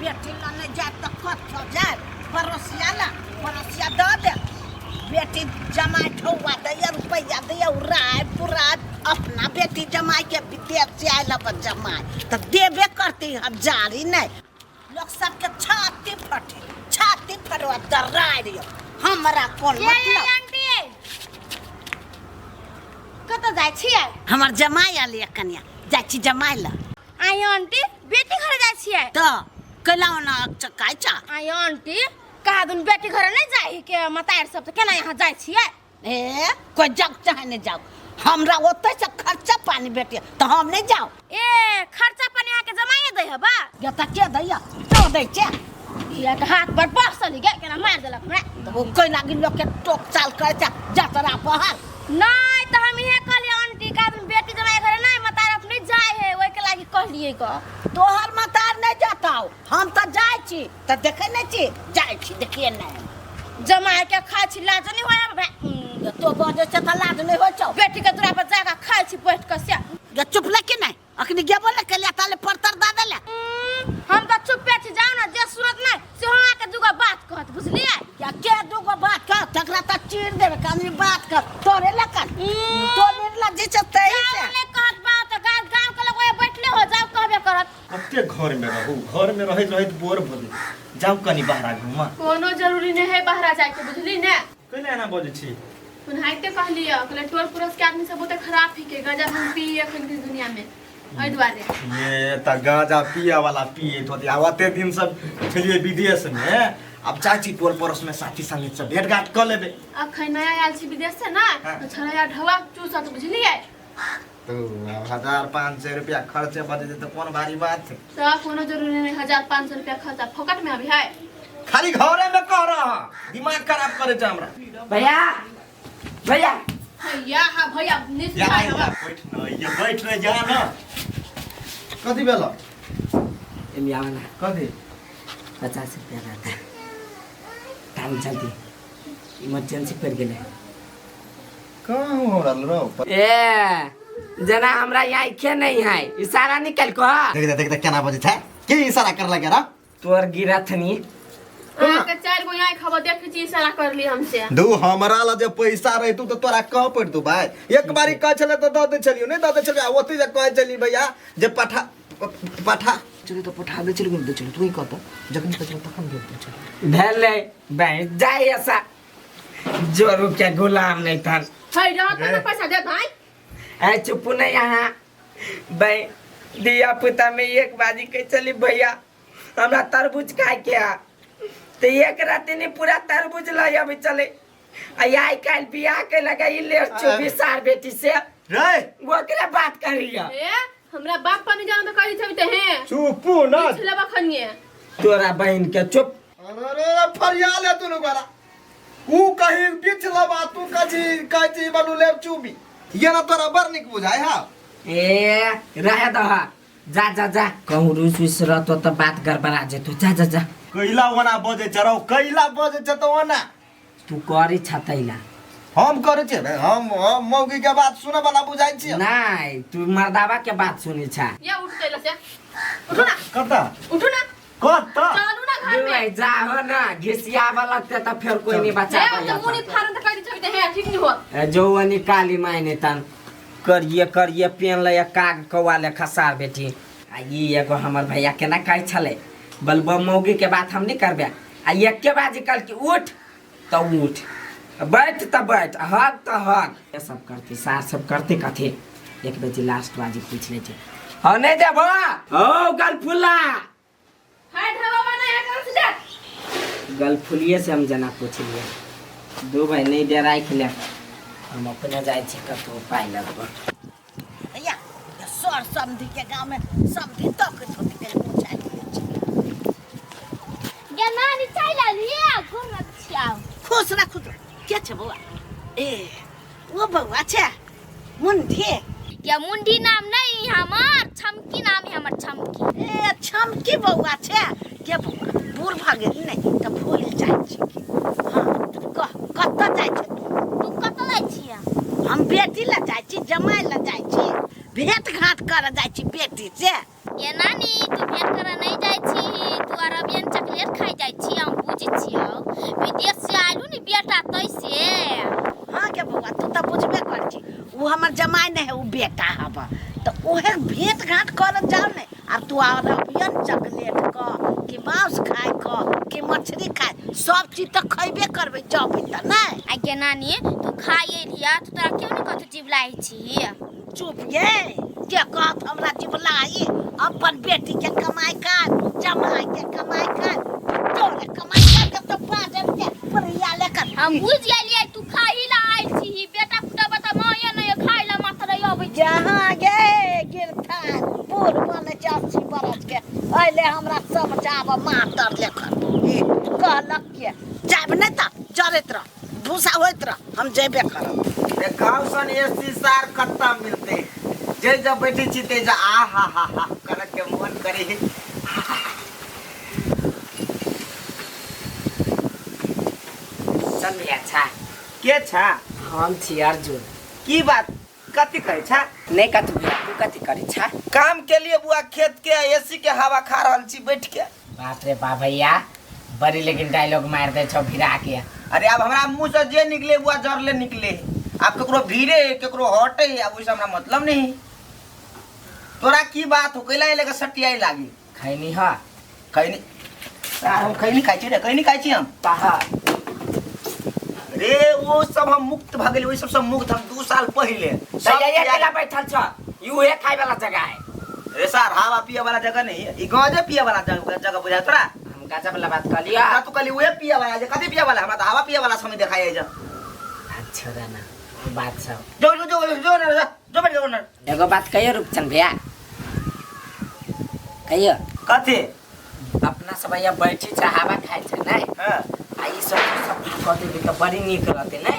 बेटी लऽ नहि जायब तऽ कतऽ जायब? पड़ोसिया ला पड़ोसिया दऽ दे। बेटी जमाइ ठौआ दैया, रुपैआ दैया, उड़ाय पुराय। अपना बेटी जमाइ के विदेश से आयल अपन जमाइ तऽ देबे करती हजारी। नहि लोक सबके छाती फटे, छाती फटवा डराय रहियो। हमरा कोन मतलब? आंटी, कतऽ जाइ छियै? हमर जमाइ आयल यऽ कनिया, जाइ छी जमाइ लए। आइ आंटी, बेटी घर जाइ छियै? तऽ कैला ओना चकाइ चा? आइ आंटी, कहा दुन बेटी घर नहि जाइ के मतार सब, तऽ केना यहाँ जाइ छियै? ए, कोई जाओ चाहे नहीं जाओ, हमरा ओतै से खर्चा पानी भेटे तऽ हम नहीं जाओ। ए, खर्चा पानी अहाँके जमाइए दै हबा? या तऽ के दैया? तो दै छै। इया के हाथ पर बसल गे, केना मार देलक हमरा। तऽ ओ कोई लागी लोग के टोक चाल करे छै, जा तोरा पहर। नहीं तऽ हम इहे कहलियै आंटी, का दुन बेटी जमाई घर नहीं मतार अपने जाय है, ओइ के लागी कहलियै क। तोहर मतार नहीं जाताओ, हम तऽ जाइ छी तऽ देखै नहीं छी, जाइ छी देखिए नहीं। जमाई के खाइ छी, लाज नहीं होय हमरा? तो बजै छै तऽ लाज नहीं होइ छौ? बेटी के दुरा पर जाके खाइ छी बैठ के से। गे चुप ले कि नहीं? अखनी गेबो ने केलिया ताले परतर दऽ देले। हम तऽ चुपे छी, जाउ ने, जे सुनत नहीं से हम आके दूगो बात कहत, बुझलियै? या के दूगो बात कह, तकरा तऽ चीर देबे कानी बात कर तोरे लकन तो निर्लज जे छै तही जाउ से। ने कहत बात तऽ गाँव गाँव के लोग ओए बैठले हो, जाउ कहबे करत। कते घर में रहू, घर में रहैत रहैत बोर भऽ गेल। जाउ कनी बाहरा घूमा। कोनो जरूरी नहीं है बाहरा जाए के, बुझली ने? कैला एना बजै छी? ओनाहिते कहलियै, कहले टोल पड़ोस के आदमी सब बहुते खराब ही के, गांजा भांग पिए अखन के दुनिया में, एहि दुआरे। ये त गांजा पिए वाला पिए होते। आ ओते दिन सब छलियै विदेश में, अब जाइ छी टोल पड़ोस में साथी संगीत से भेंट घाट कऽ लेबै। अखन नया आयल छी विदेश से ना, हाँ। तऽ छड़ैया ढवा चूसत, बुझलियै? तो आब 1500 रुपया खर्चे भऽ जेतै तऽ कोन भारी बात छै? तऽ कोनो जरूरी नहीं 1500 रुपया खर्चा फोकट में अभी है। खाली घरे में कह रहा, दिमाग खराब करे छै हमरा। भैया, भैया। भैया, हाँ भैया, निस या भाई। या बैठ न, ये बैठ न, जा न। कथी भेल? एमे आवा ना। कथी? 50 रुपया रहता टाइम, जल्दी इमरजेंसी पड़ गेलै। कहाँ हो रहल रहो? ए जना हमरा यहाँ के नहीं है, इशारा निकल को। देख देख देख केना बजै छै, के इशारा कर लगे रा? तोर गिरथनी। अहाँके चारि गो यहाँ खबर देखै छी, इशारा करली हमसे। दू हमरा ला जे पैसा रहे तू तऽ तोरा कह पड़तू भाई। एक बारी कह छले तऽ दऽ दै छलियो, नहीं दऽ दै छलियो। आ ओते जे कहै छली भैया जे पठा पठा चलू तऽ पठा दै छलियै, दै छलियै। तू ही कहत, जखन कहै छलै तखन भेज दै छलियै। भेलै बैंक जाय ऐसा जोरू के गुलाम नहीं था। है रहत तऽ पैसा दे भाई। ऐ चुप नहीं यहाँ भाई, दिया पुता में एक बाजी के चली भैया हमरा तरबूज खाए के आ तो एक रात नहीं पूरा तरबूज लाई अभी चले। आ आई काल बियाह के लगा ई ले चौबीस साल बेटी से रे ओकरे बात करिया। ए हमरा बाप पानी जान तऽ कहै छबी तऽ हे। चुपू ना। पिछले बखनिए तोरा बहन के चुप। अरे अरे फरिया ले तू गोरा ऊ कहीं बिछ लबा, तू कजी कजी बनू ले चुबी ये ना तोरा बड़ निक बुझाय। हा ए रहे दह, जा जा जा, कहूँ रूस उस रहतो तो बात गड़बड़ा जेतो, जा जा जा। कैला ओना बजै छै रौ, कैला बजै छै तऽ ओना? तू करी छतैला। हम करै छियै रे, हम मौगी के बात सुनै वाला बुझाइ छियै? नहीं, तू मर्दावा के बात सुनी छा। या उठ तैला से, उठू ना। कता? उठू ना। कता? चलू ना घर में। भाई, जा हो ना, घिसियाबऽ लगते तऽ फेर कोई नहीं बचा ए तऽ मुनी फारन तऽ कहै छबी तऽ हे ठीक नहीं होत। ए, जो वनी काली मायने तन करिए करिए पेन ले काग कौआ ले खसार बेटी। आ ई एगो हमर भैया केना कहै छलै बलबो मौगी के बात हम नहीं करबे। आ एके बाजी कल की उठ तऽ उठ, बैठ तऽ बैठ, हग तऽ हग, ये सब करते सार सब करते कथी। एक बेजी लास्ट बाजी पूछ ले छै। हाँ नहीं देबो ओ गलफुला। हाय ढाबा बना है कर से जा। गलफुलिए से हम जना पूछ लिए दू भाई नहीं दे राख ले, हम अपने जाइ छी कतौ पाइ लगबो। भैया सर समधी के गांव में समधी तक छोटी के पूछा लिए छै। गे नानी, चलि एलियै, गोर छियाउ। खुश रह, खुश रह। के छै बौआ? ए ओ बौआ छै मुंडी? या मुंडी नाम नहीं हमर, छमकी नाम है हमर, छमकी। ए छमकी बौआ छै के बौआ? बूढ़ भऽ गेल नहि तऽ भूलि जाइ छी की। हाँ कह, कतऽ जाइ छै तू? तू कतऽ जाइ छियै? हम बेटी लए जाइ छी, जमाइ लए जाइ छी, भेंट घाट करऽ जाइ छी बेटी से। ये नानी, तू भेंट करऽ नहीं जाइ छी, तू आर खुआबियन चॉकलेट क कि मांस खाए क कि मछली खाए, सब चीज तऽ खैबे करबै जबै तऽ नहि। आ गे नानी तू खाइए लिया तो तोरा क्यों नहीं कहतो जिबलाई छी? चुप ये, के कहत हमरा जिबलाई? अपन बेटी के कमाई कर, जमाई के कमाई कर, तोरे कमाई कर के तो बाजब के पुरिया लेकर। हम बुझ गेलियै तू खाइ ला आयल छी, बेटा पुता बता माये नहीं खाइ ला मात्र अबै छी। जहाँ गे गिरथान बूढ़ बने छै 80 बरस के, अइले हमरा सब जाब मातर लेखन ई कहलक के जाब नहि तऽ जरैत रह, भूसा होइत रह, हम जेबे करब। देखाउ सन एसी सार कत्ता मिलते, जे जब बैठे छी ते जा आ हा हा हा कर के मन करे। चल भैया छा। के छा? हम छी अर्जुन। की बात कथी कहै छा? नहीं कथी भैया, तू कथी करै छा? काम के लिए बुआ खेत के एसी के हवा खा रहल छी बैठ के। बाप रे बाप भैया, बड़ी लेकिन डायलॉग मार दे छौ भिड़ा के। अरे अब हमरा मुंह से जे निकले बुआ जरले निकले, अब केकरो भीड़े केकरो हटे अब ओइसे हमरा मतलब नहीं। तोरा की बात हो कैला एले के सटियाई लागी? खैनी ह? खैनी सार हम खैनी खाइ छी रे, खैनी खाइ छी हम। पाहा रे वो सब हम मुक्त भ गेली, ओइ सब से मुक्त हम 2 साल पहिले। सब अकेला बैठल छ, ई उहे खाइ वाला जगह है। रे सार हवा पिए वाला जगह नहीं है, ई गांजे पिए वाला जगह बुझा तोरा। हम गांजा वाला बात कहलिया। ना तू कहली उहे पिए वाला, जे कथी पिए वाला? हमरा त हवा पिए वाला समय देखाइ जा। अच्छा ना ओ बात सब। जो जो जो जो ना जो बैठ जो ना। एगो बात कहियो रूपचंद भैया, कहियो। कथी? अपना सब यहाँ बैठी छ हवा खाइ छ नै? हां। आ ई सब सब कह देबी त बड़ी नीक रहते नै?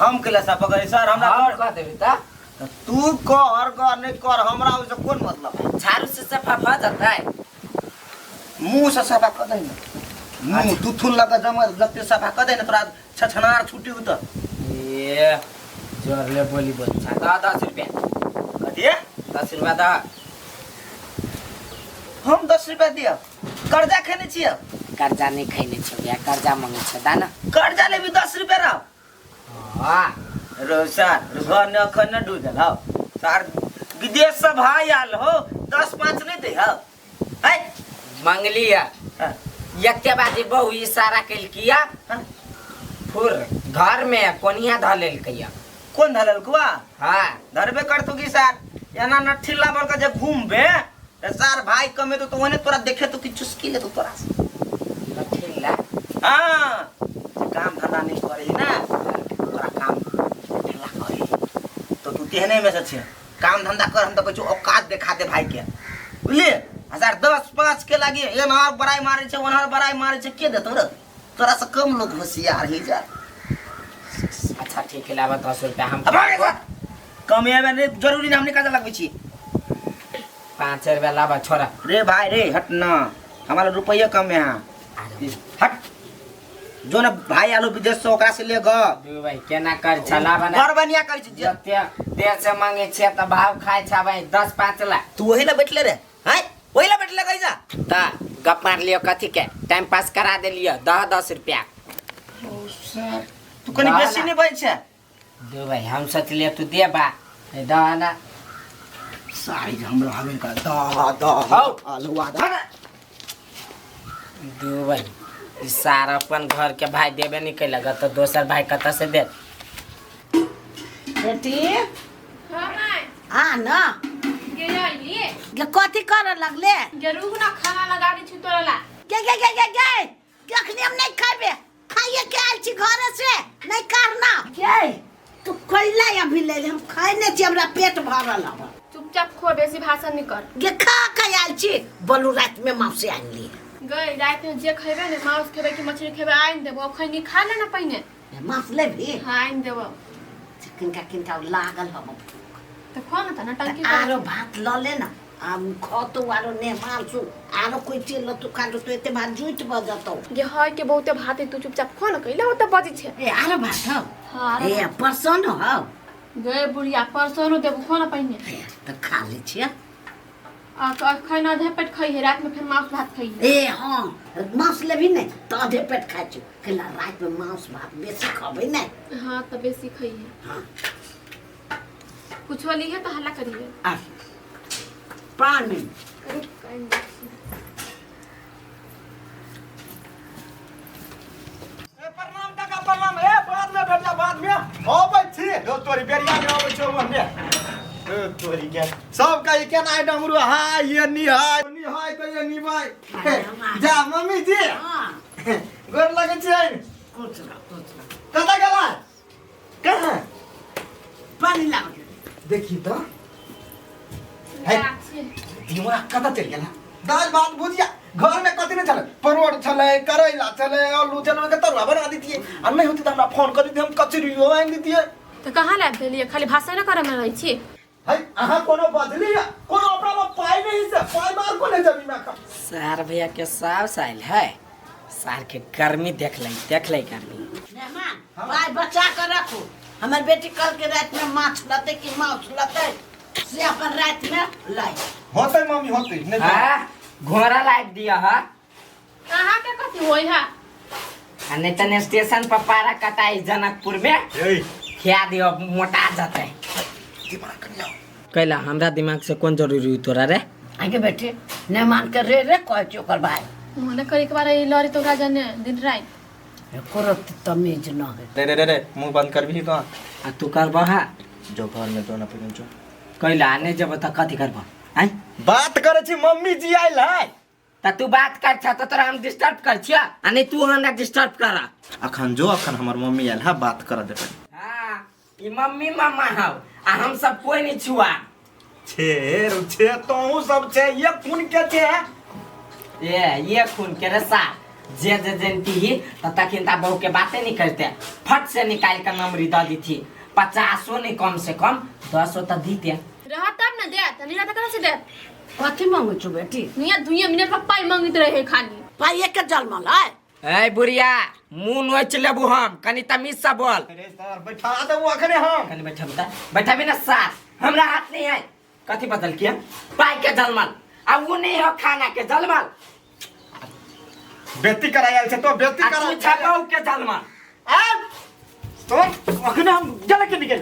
हम केला सब पकड़े सर, हमरा हम कह देबी त? तू कर कर नहीं कर, हमरा ओइसे कोन मतलब है? झाड़ू से सफा भ जतै। मुंह से सफा कर दे ना, मुंह तू थुन लगा जमा जते सफा कर दे ना, तोरा छछनार छुटी हो त। ए जोरले बोली बोल छा। द 10 रुपया। कथी? 10 रुपया द। हम 10 रुपया दिया? कर्जा खेने छियै? कर्जा नहीं खेने छियै भैया, कर्जा मांगे छियै दा ना। कर्जा लेबी 10 रुपया रह। हां। रो सर, घर न अखन न डूबल हो सर, विदेश से भाई आयल हो, 10-5 नहीं दे हो। है मंगली है। एके बाजी बहु इशारा केलकिया, फुर घर में कोनिया धऽ लेलकैया। कोन धऽ लेलकुआ? हां। धरबे करतौ की सर, एना न ठिल्ला बन के जे घूमबे त सर भाई कमेतो तो ओने तोरा देखे तो कि चुस्की लेतो तोरा से। ठिल्ला? हां, काम धंधा नहीं करे ना, तोरा काम ठिल्ला करे तो तू तेहने में से छे। काम धंधा कर, हम तो कहै छौ औकात देखा दे भाई के, बुझलिए? 1005 के लागी एनहर बड़ाई मारे छे ओनहर बड़ाई मारे छे, के देतौ रे? तोरा से कम लोग होशियार ही जा। अच्छा ठीक है, लाबा 10 रुपया हम। अब आगे जा। कम एबे नहीं जरूरी ना, हमने काजा लगबै छी। 5 रुपया लाबा छोरा। रे भाई रे हट ना, हमारा रुपया कम है। हट जो ना भाई आलो विदेश से ओकरा से ले ग। दू भाई केना कर छला बना। बड़ बढ़िया करै छी। जते देर से मांगे छे त भाव खाय छा भाई 10-5 ला। तू वही ला बैठले रे? हैं वही ला बैठले कहि जा। त गप मार लियो कथी के, टाइम पास करा देलियो 10-10 रुपया। ओ सर तू कनी बेसी नहीं बज छे। दू भाई हम सोचलिए तू दे बा द ना। साइज हमरा हवे का द द हलवा द। दू भाई ई सारा अपन घर के भाई देबे नहीं कैलक त दोसर भाई कतऽ से देत? बेटी। हां my. आ ना गे आइली। गे कथी करे लगले? गे रुक ना, खाना लगा दै छी तोरा ला। गे गे गे गे गे अखनी हम नहीं खाबे, खाइए के आयल छी घरे से, नहीं करना। गे तू कैला अभी ले ले, हम खाइ नहीं छी, हमरा पेट भरल हब। चुपचाप खो, बेसी भाषण नहीं कर। गे खा के आयल छी, बोलू रात में मांस आनि ली। गई रात में जे खेबे ने, मांस खेबे कि मछली खेबे आनि देबो, अखनी खा ले ना पहिने। मांस लेबी? हां आनि देबो। किनका किनका लागल हब त खो ना त नटंकी कर। आरो भात ल ले ना, आ खतो आरो ने मांसु आरो कोई चीज ल तू खा तो एते भात जुट भ जतौ। गे हय के बहुते भात है, तू चुपचाप खो ना, कैला ओते बजै छे। ए आरो भात हौ? हां। ए परसन हौ? गे बुढ़िया परसनो देबो, खो ना पहिने। त खा ले छियै। आ खाना आधे पेट खाइहे, रात में फिर मांस भात खाइहे। ए हाँ मांस लेबी ने त आधे पेट खाइ छी, कैला रात में मांस भात बेसी खबै ने। हाँ त बेसी खाइहे। हाँ कुछो लीहे त हल्ला करिहे। आ पानी प्रणाम काका प्रणाम। ए बाद में भेटला बाद में अबै छी हो तोरी बेरिया में अबै छौ हमे। ए तोरी के सब कहि केना आइ डमरू हाय ये नी हाय नी हाय त ये नी भाई। जा मम्मी जी हां गोर लगै छियै। कुछ ना कुछ ना। कतऽ गेला कहाँ पानी लाग देखी त है दिमाग कतऽ चलि गेला। दालि भात भुजिया घर में कथी नहीं छलै, परोड़ छलै, करैला छलै, आलू छलै, ओहिके तरुआ बना दितियै आ नहि होतै तऽ हमरा फोन कर दितियै, हम कचरियो आनि दितियै। तऽ कहाँ लाबि देलियै? खाली भाषण ने करऽ मे रहै छी। है अहाँ कोनो बजली कोनो अपना में पाइ नहीं से पाइ मार को नहीं जमीन में। सार भैया के सास आयल है, सार के गर्मी देख ले गर्मी। मेहमान पाइ बचा कर रखू, हमर बेटी कल के रात में माछ लतै कि माउस लतै से अपन रात में लाई। होतै मम्मी होतै नहीं। हां घोड़ा लाइट दिया हा। अहाँ के कथी होय है? आ नहीं तो स्टेशन पर पारा कटाई जनकपुर में खिया दियो मोटा जतै। दिमाग कनि लाओ। कैला हमरा दिमाग से कोन जरूरी तोरा रे? आगे बेटी मेहमान के रे रे कहै छी ओकर भाई। मने करे के बारे लड़ी तो ओकरा जाने दिन रात। एको रत्ती तमीज न है। रे रे रे रे मुंह बंद करबही तो। आ तू करबह हा? जो घर में तो ना पहिने जो। कैला नहीं जब त कथी करबह? आइ बात करै छी मम्मी जी आयल है। त तू बात कर छ त तोरा हम डिस्टर्ब कर छिया आ नहीं तू हमरा डिस्टर्ब कर। अखन जो अखन हमर मम्मी आयल है बात कर देबै। हां ई मम्मी मामा हौ आ हम सब कोई नहीं छुआ। छे छे तोहू सब छे ये खून के छे? ये ये खून के रे सा जे जे जनती ही त तखिन ता बहू के बातें नहीं करते, फट से निकाल के नमरी the the थी 50 नहीं कम से कम 10 त दीते। रह तब न देत, नहीं रहत कहाँ से देत? कथी मांगै छौ बेटी? दुनिया दुनिया मिनट पर पाई मांगैत रहे खाली। पाइ के जलमल है? ए बुढ़िया मुंह नोच लेबू हम, कनी तमीज से बोल। अरे सर बैठा देबू अखने हम। कनी बैठब त बैठबी ना सार, हमरा हाथ नहीं है। कथी बदल किया? पाई के जलमल आ उ नहीं हो खाना के जलमल। बेटी करायल छै तो बेटी आ करा तू छै बहू के जलमल। आ तो अखने हम जल के निकल।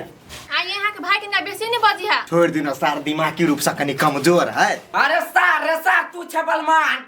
आ यहाँ के भाई के ना बेसी नहीं बजी है। छोड़ दिना सार दिमागी रूप से कनी कमजोर है। अरे सार रे सार तू छै बलमाट।